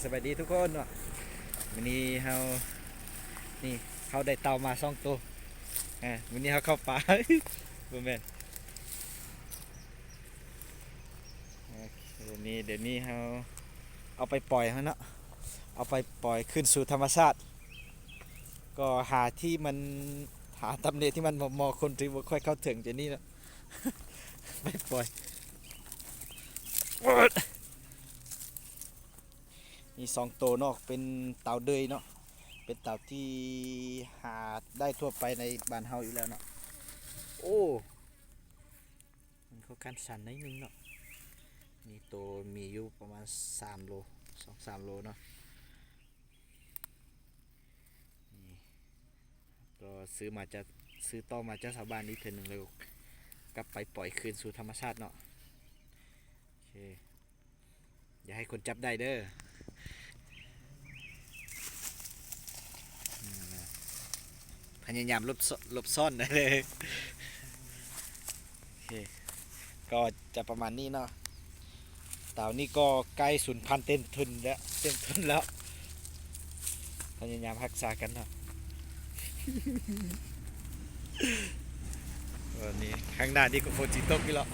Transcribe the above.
ສະບາຍດີທຸກຄົນເນາະ ມື້ນີ້ເຮົາ ນີ້ ເຮົາໄດ້ເຕົ່າມາສອງໂຕ ອາ ມື້ນີ້ເຮົາເຂົ້າປ່າ ບໍ່ແມ່ນ ໂອເຄ ນີ້ ດຽວນີ້ເຮົາເອົາໄປປ່ອຍຫັ້ນເນາະ ເອົາໄປປ່ອຍຄືນສູ່ທຳມະຊາດ ກໍຫາທີ່ມັນ ຫາຕຳແໜ່ງທີ່ມັນເໝາະໆ ຄົນທີ່ບໍ່ຄ່ອຍເຂົ້າເຖິງ ຈະນີ້ເນາະ ໄປປ່ອຍ ມີສອງໂຕເນາະ ເປັນເຕົ່າເດີຍເນາະ ເປັນເຕົ່າທີ່ຫາໄດ້ທົ່ວໄປໃນບ້ານເຮົາຢູ່ແລ້ວເນາະ ໂອ້ ມັນຄ່ອນຂ້າງສັ້ນໜ້ອຍໜຶ່ງເນາະ ມີໂຕ ມີຢູ່ປະມານສາມໂລ ສອງສາມໂລເນາະ ນີ້ ກໍຊື້ມາຈາກ ຊື້ຕໍ່ມາຈາກຊາວບ້ານອີກເທື່ອໜຶ່ງ ແລ້ວກັບໄປປ່ອຍຄືນສູ່ທຳມະຊາດເນາະ ໂອເຄ ຢ່າໃຫ້ຄົນຈັບໄດ້ເດີ ອືມ ພະຍາຍາມຫຼົບ ຫຼົບຊ່ອນໄດ້ເລີຍ ໂອເຄ ກໍຈະປະມານນີ້ເນາະ ເຕົ່ານີ້ກໍໃກ້ສູນພັນເຕັມທຶນແລ້ວ ເຕັມທຶນແລ້ວ ພະຍາຍາມຮັກສາກັນເນາະ ວັນນີ້ ຂ້າງໜ້ານີ້ກໍຝົນຊິຕົກອີກແລ້ວ